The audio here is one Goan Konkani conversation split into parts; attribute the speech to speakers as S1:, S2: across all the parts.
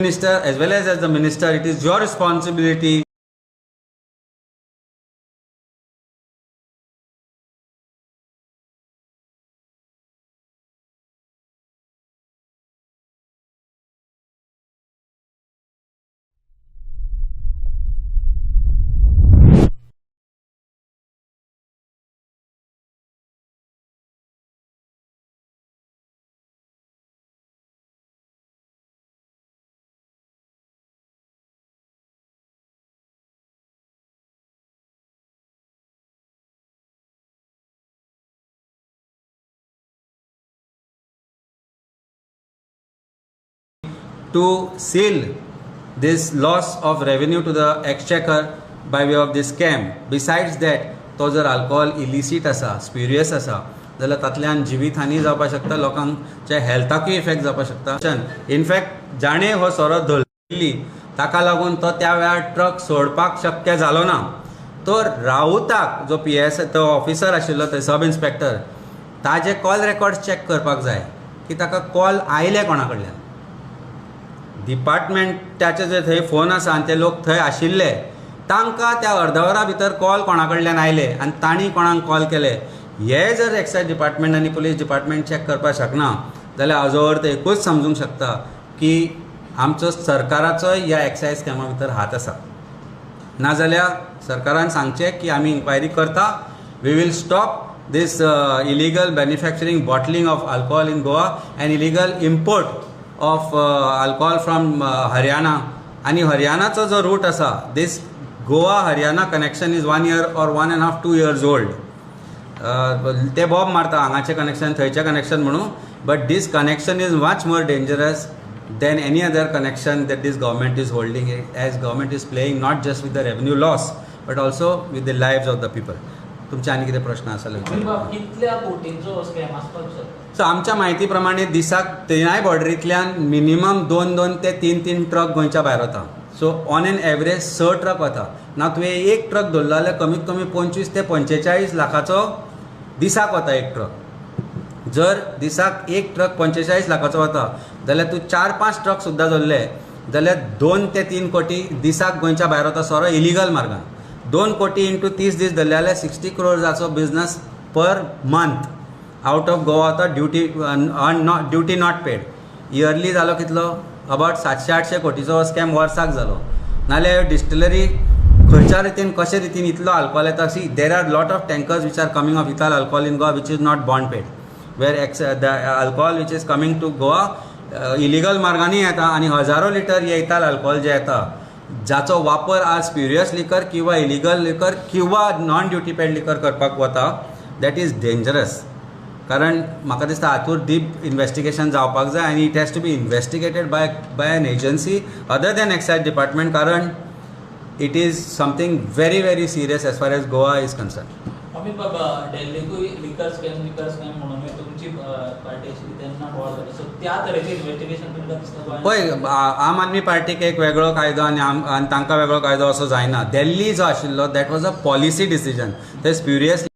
S1: Minister as well as the minister, it is your responsibility to seal this loss of revenue to the exchequer by way of this scam. Besides that, तो जर अल्कोहोल इलिसीट आसा, स्प्युरियस आसा, जाल्यार तातल्यान जिवीत हानी जावपाक शकता, लोकांच्या हेल्थाकूय इफेक्ट जावपाक शकता. इनफॅक्ट जाणें हो सोरो धरली ताका लागून तो त्या वेळार ट्रक सोडपाक शक्य जालो ना. तो राऊताक जो पी एस तो ऑफिसर आशिल्लो, थंय सब इन्स्पेक्टर, ताजे कॉल रेकॉर्ड चॅक करपाक जाय की ताका कॉल आयले कोणा कडल्यान. डिपार्टमेंटाचे जे थंय फोन आसा आनी ते लोक थंय आशिल्ले तांकां त्या अर्द वरा भितर कॉल कोणा कडल्यान आयले आनी तांणी कोणाक कॉल केले हे जर एक्सायज डिपार्टमेंट आनी पुलीस डिपार्टमेंट चॅक करपाक शकना जाल्यार हाजो अर्थ एकूच समजूंक शकता की आमचो सरकाराचोय ह्या एक्सायज स्कॅमा भितर हात आसा. नाजाल्यार सरकारान सांगचें की आमी इन्क्वायरी करता, we will stop this illegal manufacturing, bottling of alcohol in Goa and illegal import of alcohol from Haryana. आनी हरियाणाचो जो रूट आसा, this Goa Haryana connection is 1 year or 1.5-2 years old. ते बॉब मारता हांगाचें कनेक्शन थंयचें कनेक्शन म्हणून, but this connection is much more dangerous than any other connection that this government is holding, as government is playing not just with the revenue loss but also with the lives of the people. तुमचे आनी कितें प्रश्न आसा जाल्यार
S2: कितल्या कोटींचो स्कॅम आसपाक शकता?
S1: सो आमच्या म्हायती प्रमाणे दिसाक तिनाय बॉर्डरींतल्यान मिनिमम 2-2 ते 3-3 ट्रक गोंयच्या भायर वता. So on an average 6 truck वता. ना तुवें एक ट्रक धरलो जाल्यार कमीत कमी 25 ते 45 लाखाचो दिसाक वता एक ट्रक. जर दिसाक एक ट्रक 45 लाखाचो वता जाल्यार तूं 4-5 ट्रक सुद्दां धरले जाल्यार 2 ते 3 कोटी दिसाक गोंयच्या भायर वता सोरो इलिगल मार्गान. 2 कोटी इंटू 30 दीस धरले जाल्यार 60 क्रोर्साचो business per month out of Goa वता. Duty not paid. Yearly जालो कितलो? अबावट 700-800 कोटीचो स्कॅम वर्साक जालो. नाल्यार डिस्टिलरी खंयच्या रितीन कशे रितीन इतलो अल्कोहोल येता? See, there are lot of tankers which are coming of ethyl alcohol in Goa which is not bond paid, where ex the alcohol which is coming to Goa illegal मार्गांनी येता आनी हजारो लिटर हे इथाल अल्कोहोल जे येता जाचो वापर आज स्प्युरियस लिकर किंवा इलिगल लिकर किंवा नॉन ड्युटी पेड लिकर करपाक वता, that is dangerous. कारण म्हाका दिसता हातूर डीप इन्वेस्टिगेशन जावपाक जाय आनी it has to be investigated by an agency other than excise department, कारण it is something very very serious as far as Goa is concern.
S2: Amit बाबा, दिल्लीकूय लिकर स्कॅम म्हणून तुमची पार्टी आशिल्ली तेन्ना बोवाळ जालो, सो त्या तरेचें इन्वेस्टिगेशन तुमकां दिसता?
S1: पळय, आम आदमी पार्टीक एक वेगळो कायदो आनी आनी तांकां वेगळो कायदो असो जायना. दिल्ली जो आशिल्लो that was a policy decision. ते स्प्युरियस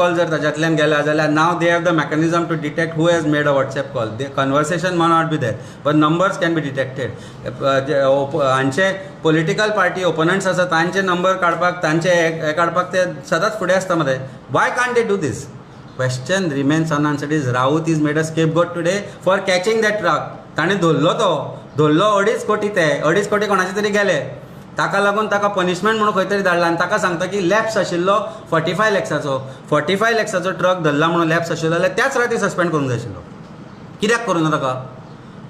S1: कॉल जर ताज्यांतल्यान गेला जाल्यार now they have the mechanism to detect who has made a WhatsApp call. The conversation may not be there, but numbers can be detected. हांचे पॉलिटिकल पार्टी ओपोनंट्स आसा, तांचे नंबर काडपाक, तांचे हे काडपाक ते सदांच फुडें आसता मरे. Why can't they do this? Question remains unanswered. Is Raut is made a scapegoat today for catching that truck. ताणें धरलो, तो धरलो 2.5 कोटी, ते 2.5 कोटी कोणाचे तरी गेले. ताका लागून ताका पनिशमेंट म्हणून खंय तरी धाडला आनी ताका सांगता की लॅप्स आशिल्लो 45 लॅक्साचो. 45 लॅक्साचो ट्रक धरला म्हणून लॅप्स आशिल्लो जाल्यार त्याच राती सस्पेंड करूंक जाय आशिल्लो. कित्याक करूं ना ताका?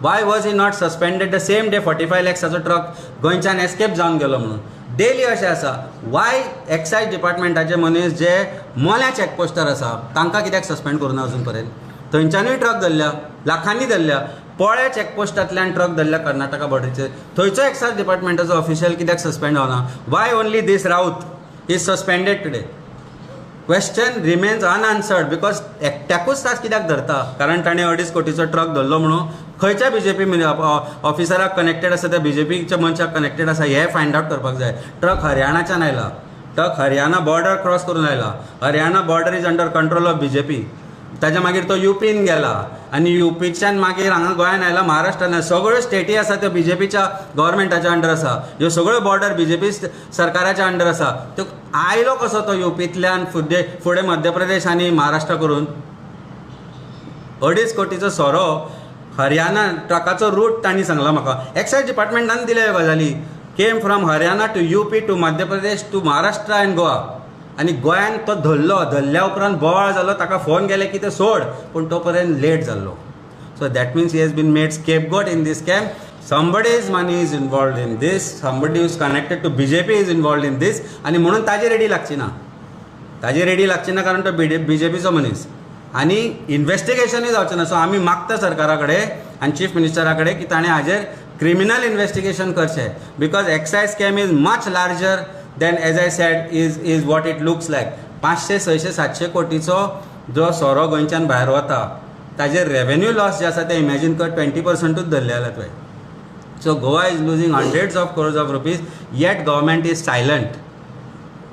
S1: Why was he not suspended the same day? 45 लॅक्साचो truck गोंयच्यान एस्केप जावन गेलो म्हणून डेली अशें आसा. वाय एक्सायज डिपार्टमेंटाचे मनीस जे मोल्या चॅकपोस्टार आसा, तांकां कित्याक सस्पेंड करूं ना अजून पर्यंत? थंयच्यानूय ट्रक धरल्या, लाखांनी धरल्या. पोळ्या चॅकपोस्टांतल्यान ट्रक धरल्या कर्नाटका बॉर्डरीचेर, थंयचो एक्सायज डिपार्टमेंटाचो ऑफिशियल कित्याक सस्पेंड जावना? Why only this Raut is suspended today? Question remains unanswered, because एकट्याकूच तास कित्याक धरता? कारण ताणें 2.5 कोटीचो ट्रक धरलो म्हणून. खंयच्या बीजेपी ऑफिसराक कनेक्टेड आसा, त्या बीजेपीच्या मनशाक कनेक्टेड आसा, हें फायंड आवट करपाक जाय. ट्रक हरियाणाच्यान आयला, ट्रक हरियाणा बॉर्डर क्रॉस करून आयला. Haryana border is under control of BJP. ताच्या मागीर तो युपीन गेला आनी युपीच्यान मागीर हांगा गोंयान आयला, महाराष्ट्रान. सगळ्यो स्टेटी आसा त्यो बीजेपीच्या गव्हर्मेंटाच्या अंडर आसा. ह्यो सगळ्यो बॉर्डर बीजेपी सरकाराच्या अंडर आसा. त्यो आयलो कसो तो युपींतल्यान फुडें फुडें मध्य प्रदेश आनी महाराष्ट्र करून? 2.5 कोटीचो सोरो हरियाणा, ट्रकाचो रूट तांणी सांगला म्हाका, एक्सायज डिपार्टमेंटान दिल्या ह्यो गजाली, came from Haryana to UP to Madhya Pradesh to Maharashtra and Goa. आनी गोंयान तो धरलो. धरल्या उपरांत बोवाळ जालो. ताका फोन केले की ते सोड, पूण तो पर्यंत लेट जाल्लो. So that means he has been made scapegoat in this scam. Somebody's money is involved in this, somebody is connected to BJP is involved in this. आनी म्हणून ताजी रेडी लागची ना, ताजी रेडी लागची ना, कारण तो बीजेपीचो मनीस आनी इन्वेस्टिगेशनूय जावचें ना. सो आमी मागता सरकारा कडेन आनी चीफ मिनिस्टरा कडेन की ताणें हाजेर क्रिमिनल इन्वेस्टिगेशन करचें, because excise scam is much larger than, as I said, is what it looks like. 500, 600, 700 कोटीचो जो सोरो गोंयच्यान भायर वता, ताजेर रेवेन्यू लॉस जे आसा ते इमॅजीन कर. 20 पर्संटूच धरले जाल्यार तुवें, so Goa is losing hundreds of crores of rupees, yet government is silent.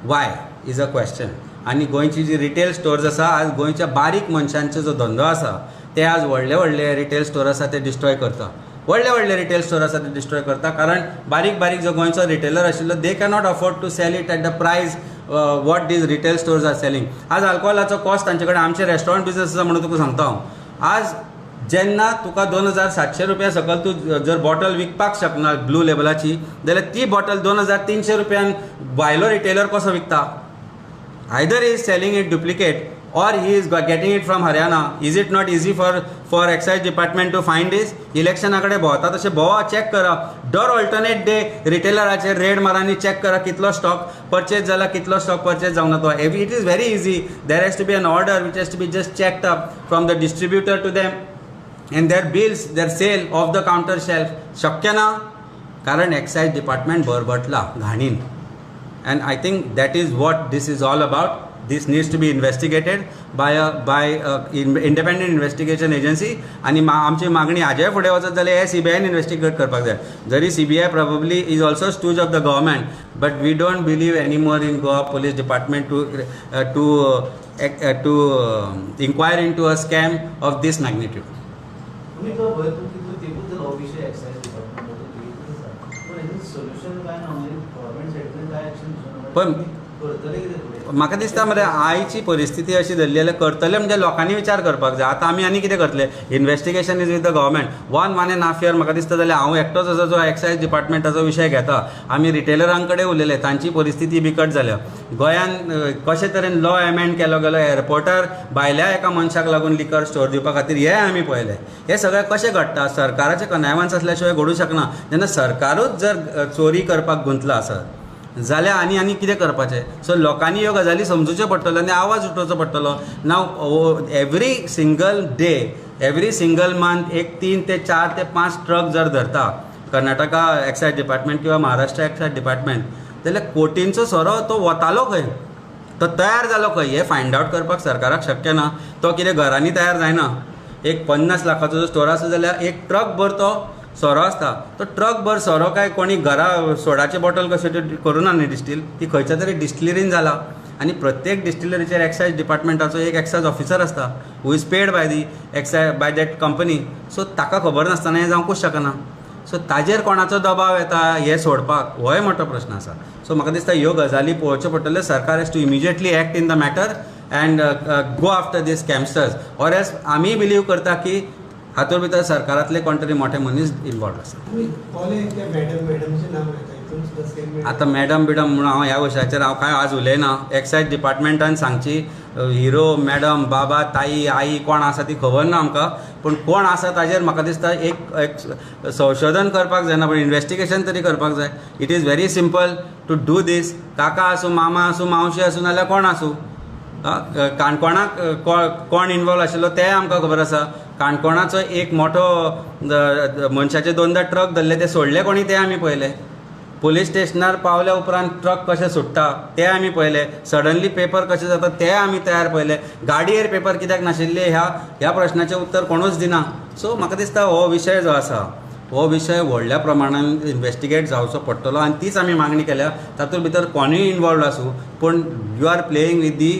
S1: Why is a question. आनी गोंयची जी रिटेल स्टोर्स आसा, आज गोंयच्या बारीक मनशांचो जो धंदो आसा, ते आज व्हडले व्हडले रिटेल स्टोर आसा ते डिस्ट्रॉय करता. व्हडले व्हडले रिटेल स्टोर आसा ते डिस्ट्रॉय करता, कारण बारीक बारीक जो गोंयचो रिटेलर आशिल्लो, they cannot afford to sell it at the price what these retail stores are selling. आज अल्कोहोलाचो कॉस्ट तांचे कडेन, आमचे रेस्टॉरंट बिजनस आसा म्हणून तुका सांगता हांव, आज जेन्ना तुका 2700 रुपया सकयल तूं जर बॉटल विकपाक शकना ब्लू लेबलाची, जाल्यार ती बॉटल 2300 रुपयान भायलो रिटेलर कसो विकता? Either he is selling it duplicate or he is getting it from Haryana. Is it not easy for excise department to find this? इलेक्शना कडेन भोंवता तशें भोंवा, चॅक करा. दर ऑल्टरनेट डे रिटेलराचेर रेड मारा आनी चॅक करा कितलो स्टॉक परचेज जाला, कितलो स्टॉक परचेज जावना तो. It is very easy. There has to be an order which has to be just checked up from the distributor to them and their bills, their sale off the counter shelf. शक्य ना? कारण एक्सायज डिपार्टमेंट बरबटला घाणीन, and I think that is what this is all about. This needs to be investigated by a independent investigation agency. आनी आमची मागणी हाजे फुडें वचत जाल्यार हे सीबीआयन इन्वेस्टिगेट करपाक जाय. जरी CBI probably is also stooge of the government, but we don't believe any more in Goa Police Department to inquire into a scam of this magnitude.
S3: तुम्ही तो पळय, तूं कितलो तेंपूच जालो हो विशय एक्सायज डिपार्टमेंटाचो तितूच आसा, पूण हेजें सोल्युशन काय ना. म्हणजे गव्हर्मेंट सायडीन काय एक्शन?
S1: पण
S3: करतले कितें फुडें?
S1: म्हाका दिसता मरे, आयची परिस्थिती अशी जाल्ली जाल्यार करतले म्हणजे लोकांनी विचार करपाक जाय. आतां आमी आनी कितें करतले? Investigation is with the government. One one and half year म्हाका दिसता जाल्यार हांव एकटोच आसा जो एक्सायज डिपार्टमेंटाचो विशय घेता. आमी रिटेलरां कडेन उलयले, तांची परिस्थिती बिकट जाल्या. गोंयान कशे तरेन लॉ एमेंड केलो गेलो एअरपोर्टार भायल्या एका मनशाक लागून लिकर स्टोर दिवपा खातीर, हें आमी पळयलें. हें सगळें कशें घडटा? सरकाराचें कनायवन्स आसल्या शिवाय घडूंक शकना. जेन्ना सरकारूच जर चोरी करपाक गुंतला आसत जाल्यार आनी आनी कितें करपाचें? सो लोकांनी ह्यो गजाली समजुच्यो पडटल्यो आनी आवाज उठोवचो पडटलो. Now every single day, every single month एक 3 ते 4 ते 5 ट्रक जर धरता कर्नाटका एक्सायज डिपार्टमेंट किंवा महाराष्ट्र एक्सायज डिपार्टमेंट, जाल्यार कोटींचो सोरो तो वतालो खंय, तो तयार जालो खंय, हें फायंड आवट करपाक सरकाराक शक्य ना? तो कितें घरांनी तयार जायना. एक 50 लाखाचो जो स्टोर आसा जाल्यार एक ट्रक भर तो सोरो आसता. तो ट्रक भर सोरो काय कोणी घरा सोडाचे बॉटल कशें करूना न्ही डिस्टील, ती खंयच्या तरी डिस्टिलरीन जाला. आनी प्रत्येक डिस्टिलरीचेर एक्सायज डिपार्टमेंटाचो एक एक्सायज ऑफिसर आसता, who is paid by the excise, by that company. So ताका खबर नासतना हें जावंकूच शकना. सो ताजेर कोणाचो दबाव येता हें सोडपाक, होय मोठो प्रश्न आसा. सो म्हाका दिसता ह्यो गजाली पळोवच्यो पडटल्यो. सरकार has to immediately act in the matter and go after these scamsters, or else आमी बिलीव करता की हातूंत भितर सरकारांतले कोण तरी मोठे मनीस इनवॉल्व आसा.
S4: तुमी कोले त्या मॅडम, मॅडमचें नांव घेता, हितून सुद्दां सेम?
S1: आतां मॅडम बिडम म्हणून हांव ह्या विशयाचेर हांव कांय आज उलयना. एक्सायज डिपार्टमेंटान सांगची. हिरो, मॅडम, बाबा, ताई, आई कोण आसा ती खबर ना आमकां, पूण कोण आसा ताजेर म्हाका दिसता एक एक संशोधन करपाक जायना, पूण इन्वेस्टिगेशन तरी करपाक जाय. It is very simple to do this. काका आसूं, मामा आसूं, मावशी आसूं, नाल्यार कोण आसूं. काणकोणाक कोण इनवॉल्व आशिल्लो तेंय आमकां खबर आसा. काणकोणाचो एक मोठो मनशाचे दोनदा ट्रक धरले, ते सोडले कोणी ते आमी पळयले. पोलीस स्टेशनार पावल्या उपरांत ट्रक कशे सुट्टा ते आमी पळयले. सडनली पेपर कशे जाता ते आमी तयार पळयले. गाडयेर पेपर कित्याक नाशिल्ले, ह्या प्रश्नाचें उत्तर कोणूच दिना. सो म्हाका दिसता हो विशय जो आसा, हो विशय व्हडल्या प्रमाणान इन्वेस्टिगेट जावचो पडटलो आनी तीच आमी मागणी केल्या. तातूंत भितर कोणूय इनवॉल्वड आसूं, पूण you are playing with the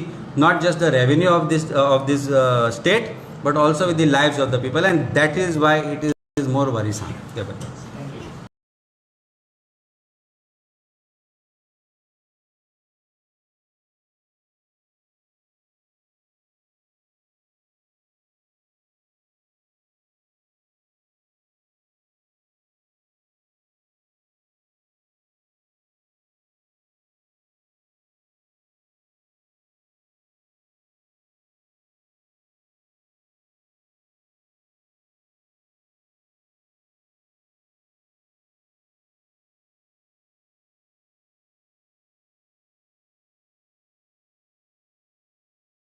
S1: not just the revenue of this state but also with the lives of the people, and that is why it is more worrisome. ते बद्दल.